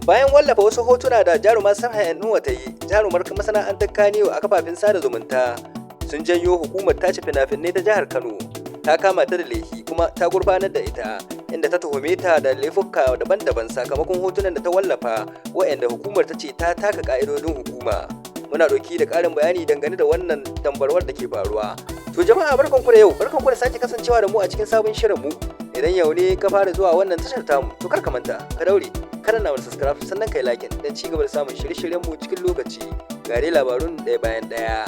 Bayan wallafa wasu hotuna da jaruma Samha Inuwa ta yi, jarumar masana'antar Kannywood, a kafafen sada zumunta sun janyo hukumar tace fina-finai ta jihar Kano ta kama ta da laifi kuma ta gurfanar da ita, inda ta tuhume ta da laifuka daban-daban sakamakon hotunan da ta wallafa, waɗanda hukumar ta ce ta taka ka'idodin hukuma. Muna ɗauki da ƙarin bayani dangane da wannan dambarwar da ke faruwa. To jama'a, barkanku da yau, barkanku da sake kasancewa da mu a cikin sabon shirin mu. Idan yau ne ka fara zuwa wannan tashar tamu, to kar ka manta ka daure ka danna mana subscribe, sannan kai like don ci gaba da samun shirye-shiryen mu cikin lokaci. Ga dai labarun ɗaya bayan ɗaya.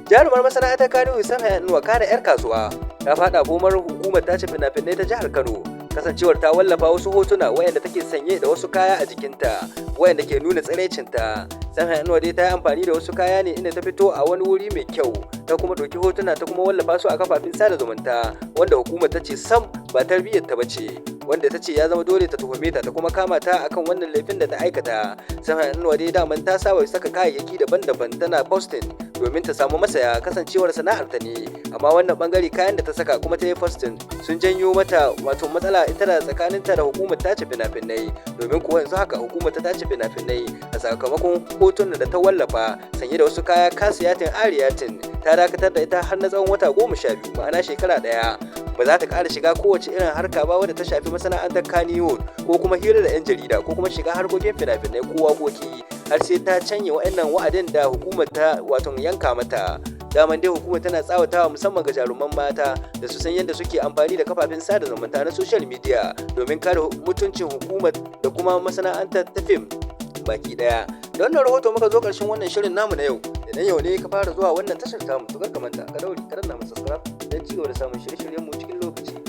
Jarumar masana'antar Kano Samha Inuwa, kana 'yar kasuwa, ta faɗa komar hukumar tace fina-finai ta jihar Kano, kasancewar ta wallafa wasu hotuna wayanda take sanye da wasu kaya a jikinta wayanda ke nuna tsiraicinta. Samha Inuwa dai ta yi amfani da wasu kaya ne inda ta fito a wani wuri mai kyau, ta kuma ɗauki hotuna ta kuma wallafa su a kafafen sada zumunta, wanda hukumar ta ce sam ba tarbiyyar ta bace, wanda ta ce ya zama dole ta tuhume ta ta kuma kama ta akan wannan laifin da ta aikata. Samha Inuwa dai daman ta saba saka kayayyaki daban-daban tana posting domin ta samu masaya, kasancewar sana'ar ta ne. Amma wannan bangare kayan da ta saka kuma ta yi posting sun janyo mata wato matsala ita da tsakaninta da hukumar tace fina-finai, domin kuwa yanzu haka hukumar ta tace fina-finai, a sakamakon hotunan da ta wallafa sanye da wasu kaya kasiyatin ariyatin, ta dakatar da ita har na tsawon wata 12, ma'ana shekara ɗaya. Ba za ta ƙara shiga kowace irin harka ba wadda ta shafi masana'antar Kannywood, ko kuma hira da 'yan jarida, ko kuma shiga harkokin fina-finai ko waƙoƙi, har sai ta canye wa'annan wa'adin da hukumar ta wato yanka mata. Daman dai hukumar tana tsawatawa musamman ga jaruman mata da su san yadda suke amfani da kafafen sada zumunta na social media domin kare mutuncin hukumar da kuma masana'antar ta fim baki daya. Da wannan rahoto muka zo karshen wannan shirin namu na yau. Idan yau ne ka fara zuwa wannan tashar tamu, to kar ka manta ka daure ka danna mu subscribe don ci gaba da samun shirye-shiryen mu cikin lokaci.